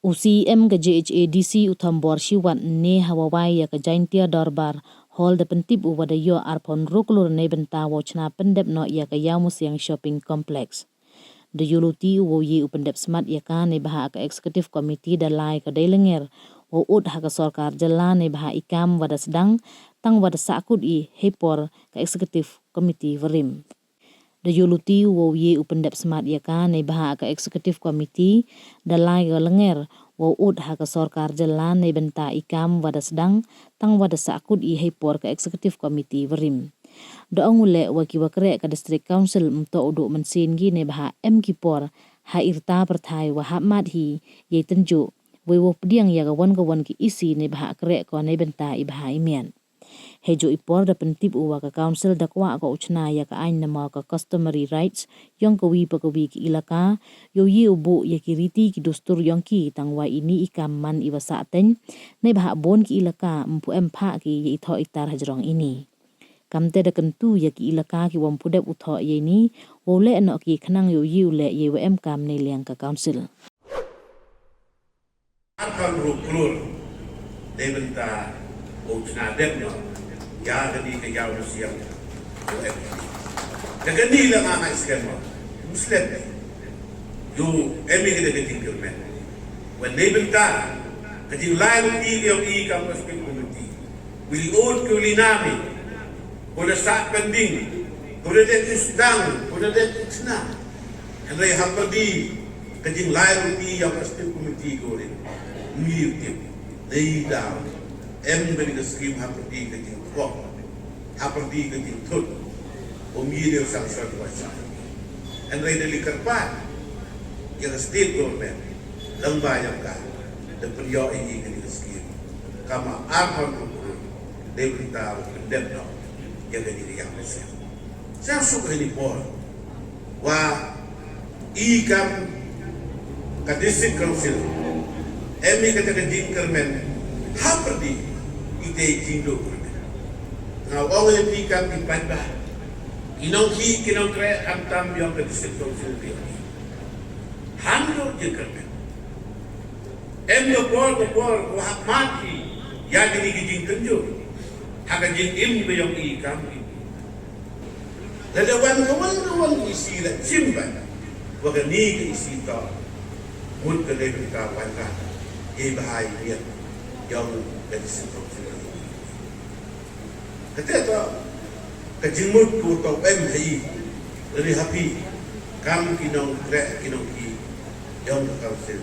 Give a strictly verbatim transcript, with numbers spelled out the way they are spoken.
U C E M ka J H A D C u Thombor Shiwat ne hawa wai ya ka Jaintia Dorbar Hall da pyntip u wa da yoh arphaw ynru klur neibynta wow chna pyndep noh ya ka Iawmusiang Shopping Complex. Da yooluti u wow ye u pyndep smat ya ka neibhah ka Executive Committee da lai ka dei lynger wow ud ha ka sorkar jylla neibhah i kam wa da sdang tang wa da sahkut i heipor ka Executive Committee warim. Da yooluti u wow ye u pyndep smat ya ka neibhah ka Executive Committee da lai ka lynger wow ud ha ka sorkar jylla neibynta i kam wa da sdang tang wa da sahkut i heipor ka Executive Committee warim. Da ong u leh wa ki wa kreh ka District Council ym toh u duh mynsien ki neibhah em ki por ha i rta pyrthai wa hap mat hi yei tynjuh wei wow pdiang ya ka wan ka wan ki isi neibhah kreh ko neibynta i bha i miat. Heijooh i por da pyntip u wa ka Council da kwah ko u chna ya ka aiñ namo ka Customary Rights yong kawi pa kawi ki ilaka, yow ye u buh ya ki riti ki dustur yong ki tang wa ini i kam man i wa sahteiñ neibhah boon ki ilaka ym pu em phah ki ya i thoh i tar hajrong ini. Kamte da kyntu ya ki ilaka ki wa ym pu dep u thoh ya ini wow leh noh ki khnang yow ye u leh yei wa em kam neiliang ka Council. Arphaw ynru klur neibynta wow chna dep noh ya kani ka Iawmusiang. Yow em kani, da kani la nga ngai skhem mo, ym slem de. Yow em i ka da ka jingkyrmen wa neibynta ka jinglai luti ka yong i kam ka Executive Committee. Wi li ud ki wi li nam i, ko da sah pending, ko da dep u sdang, ko da dep u chna. Hynrei hapyrdi ka jinglai luti yong ka Executive Committee ko ri, ym ye u tip. Dei daw em kani ka scheme hapyrdi ka jingkwah, hapyrdi ka jingthut, ym ye de u sanction wa chah. Hynrei da li kyrpad ya ka State Government, lyngba yong ka, da pynyoh i kani ka scheme. Kam arphaw ynru klur neibynta wow pyndep noh ya kani ka Iawmusiang. Sñiawsuk heini por wa i kam ka District Council em i kata ka jingkyrmen hapyrdi itei i jingdooh kyrmen. Nga ong ya phi kam ki paidbah, ki nongkhih ki nongtrei khamtam yong ka District Council phi, ham dooh jingkyrmen. Em ka por ka por ko hap mat ki ya kini ki jingtynjuh ha ka jingim ka yong i kam ki. Lada wan ka wan ka wan ki isi la chim bha wa kani ka isi toh mut ka dei ka wan ka yei bha i miat yong ka District Council. Kata toh ka jingmut ko toh em ha i, lada ha phi kam ki nongtrei ki nongkhih yong ka Council.